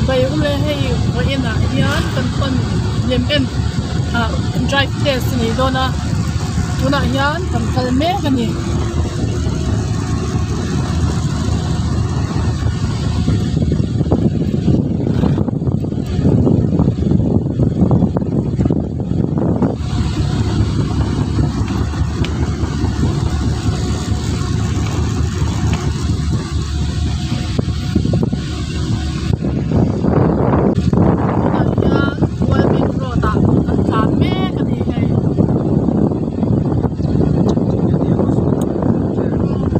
Chibai ule hei vawiin ah hian kan pan lem en ah drive test a nei dawn a tunah hian kan kal mek a ni. Tunah hian Mualbik road ah kan tlan mek a ni hei.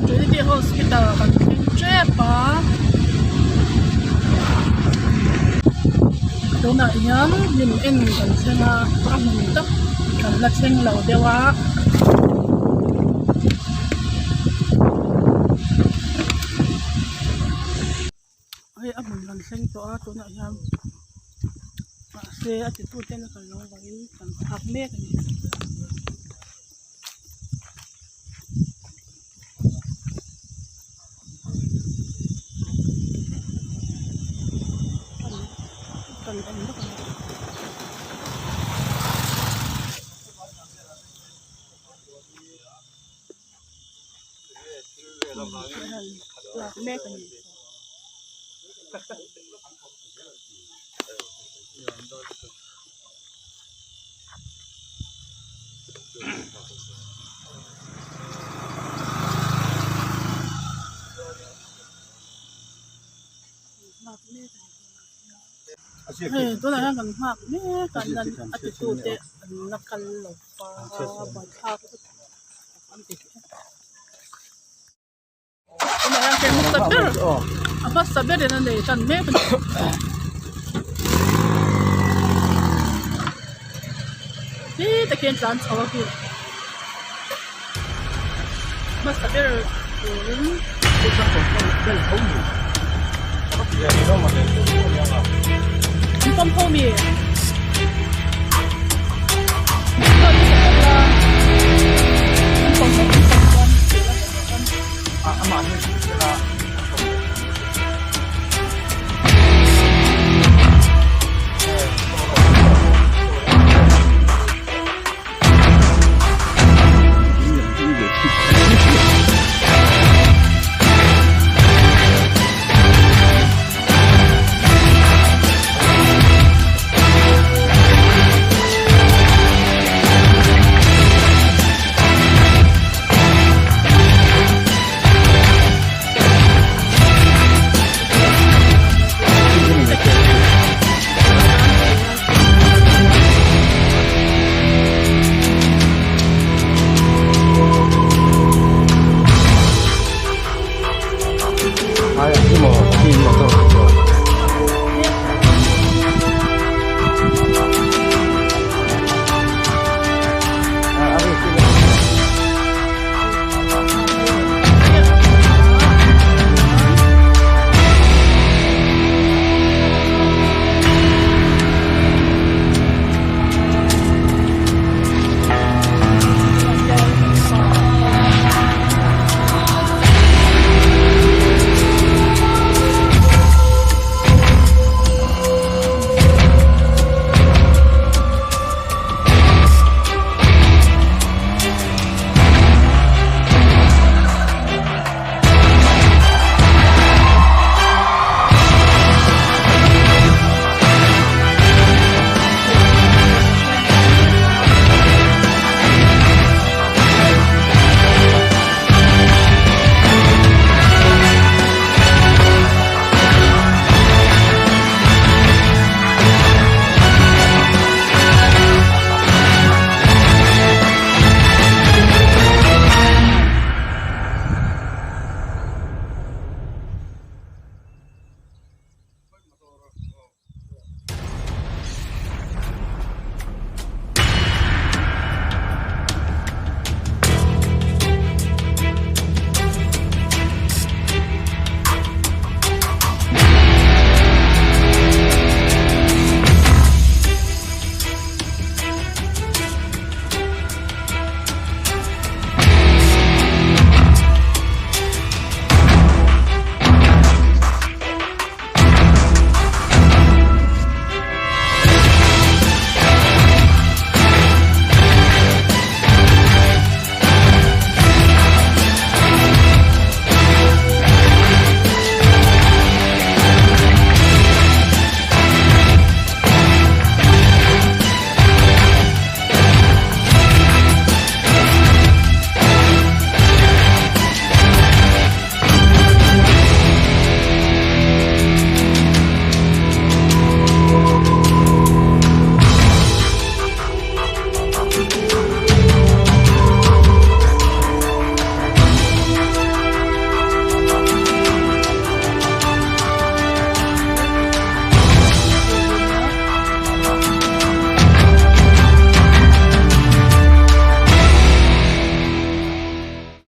Trinity Hospital kan thleng tep a. Tunah hian hnim en kan thleng a, a hmun tak kan la thleng lo deuh a. Hei a hmun kan thleng tawh a tunah hian mahse a ti tu ten a kal loh avangin kan nghak mek a ni. Kan en vak a ni. Lak mek a ni. Hei tunah hian kan nghak mek a a titu te an la kal lo va buaithlak an ti hle. Tunah hian hei hmasa ber a hmasa berin a nei tan mek a ni. Ti takin an tlan chho a khi hmasa ber turin an pawm ho mi.